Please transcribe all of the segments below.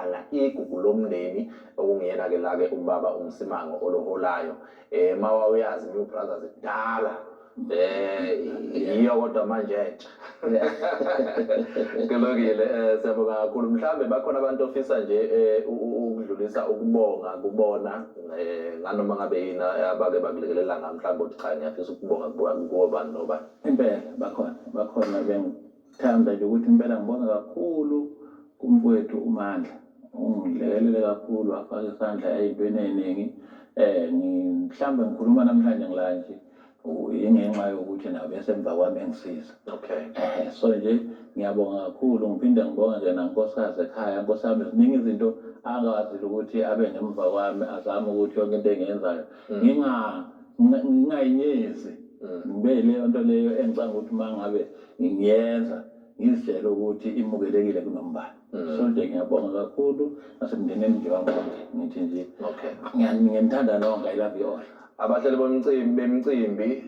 wombhaqanga igugu lomndeni okungiyena ke la ke ubaba uMsimango oluholayo. Mawawuyazi New Brothers kudala. Yiyo kodwa manje entsha. Kulungile, siyabonga kakhulu. Mhlambe bakhona abantu ofisa nje ukudlulisa ukubonga kubona nganoma ngabe yini abake bakulekelela nga mhlambe uthi cha, ngiyafisa ukubonga kubo bani nobani. Impela bakhona, bakhona. Bengithanda nje ukuthi impela ngibonge kakhulu kumfowethu uMandla, ungilekelele kakhulu, wafaka isandla ey'ntweni ey'ningi. Mhlawumbe ngikhuluma namhlanje ngila nje ingenxa yokuthi nawe besemva kwami engisiza. So nje ngiyabonga kakhulu, ngiphinde ngibonge-ke nankosikazi ekhaya. Nkosi yami, ziningi izinto angazile ukuthi abe ngemva kwami, azame ukuthi yonke into engiyenzayo ngingayinyezi, ngibe yileyo nto leyo engicanga ukuthi uma ngabe ngiyenza ngizitshele ukuthi imukelekile kunombani. So nje ngiyabonga kakhulu nasemndenini nje wami wonke, ngithi nje ngiyanithanda nonke, I love you all. Abahleli bomcimbi bemicimbi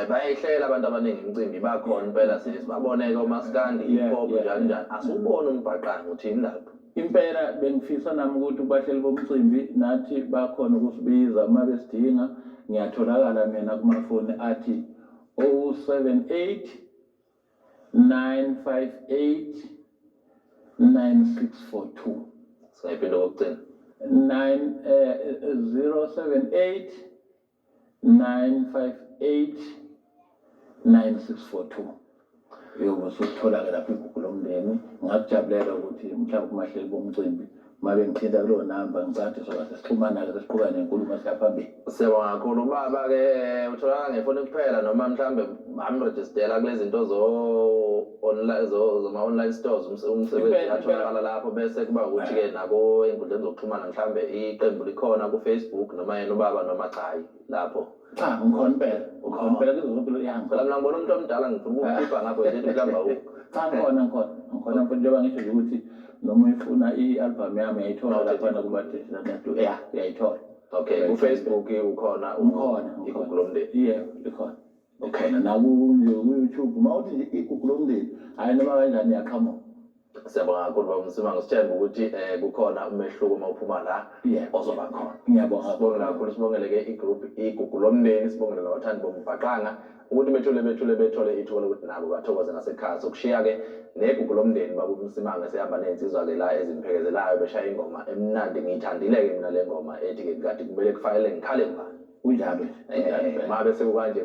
bayayihlela abantu abaningi imicimbi, bakhona impela, sibabone ke omaskandi, hip hop, njani njani, asiwuboni umbhaqanga, uthini lapho? Impela bengifisa nami ukuthi kubahleli bomcimbi nathi bakhona ukusibiza uma besidinga. Ngiyatholakala mina kumafoni athi 078 958 9642. Singayiphinda okokugcina? 9 078 958 9642. Uyobe usuthola-ke lapho igugu lomndeni. Ngingakujabulela ukuthi mhlawumbe kumahleli bomcimbi uma bengithinta kuleyo namba, ngicathi soba sesixhumana-ke, sesiqhubeka nenkulumo, siya phambili. Siyabonga kakhulu ubaba-ke. Utholakala ngefoni kuphela noma mhlambe bamrejistela kulezi zinto zo-online, zama-online stores, umsebenzi atholakala lapho, bese kuba ukuthi-ke nako ey'nkundleni zokuxhumana, mhlambe iqembu likhona ku-Facebook noma yena ubaba, noma cha, hayi lapho? Cha, ngikhona impela, ngikhona impela kuzo zonke, ya. Phela ngikhona. Mina ngibona umuntu omdala, ngifuna ukukhipha ngapho nje, mhlawumbe awukho. Cha, ngikhona, ngikhona, ngikhona mfowethu. Njengoba ngisho nje ukuthi noma uyifuna i-album yami uyayithola Mawuthi laphana kuma-digital network, ya, uyayithola. Okay, ku-Facebook ukhona? Ngikhona. Igugu lomndeni? Yebo, likhona. Likhona naku nje ku-YouTube, uma uthi nje igugu lomndeni, hhayi, noma kanjani iyaqhamuka. Siyabonga kakhulu baba Msimango, sithemba ukuthi kukhona umehluko uma uphuma la ozoba khona. Ngiyabonga. Sibonge kakhulu, sibongele-ke igroup igugu lomndeni, sibongele nabathandi bombhaqanga ukuthi bethule bethule bethole ithuba lokuthi nabo bathokoze ngasekhaya. Sokushiya-ke negugu lomndeni, baba uMsimango esehamba ney'nsizwa-ke la ezimphekezelayo, beshaya ingoma emnandi. Ngiyithandile-ke mina le ngoma ethi-ke kade kumele kufanele ngikhale ngubani. Kunjalo nje, kunjalo impela. Mabe sekukanje.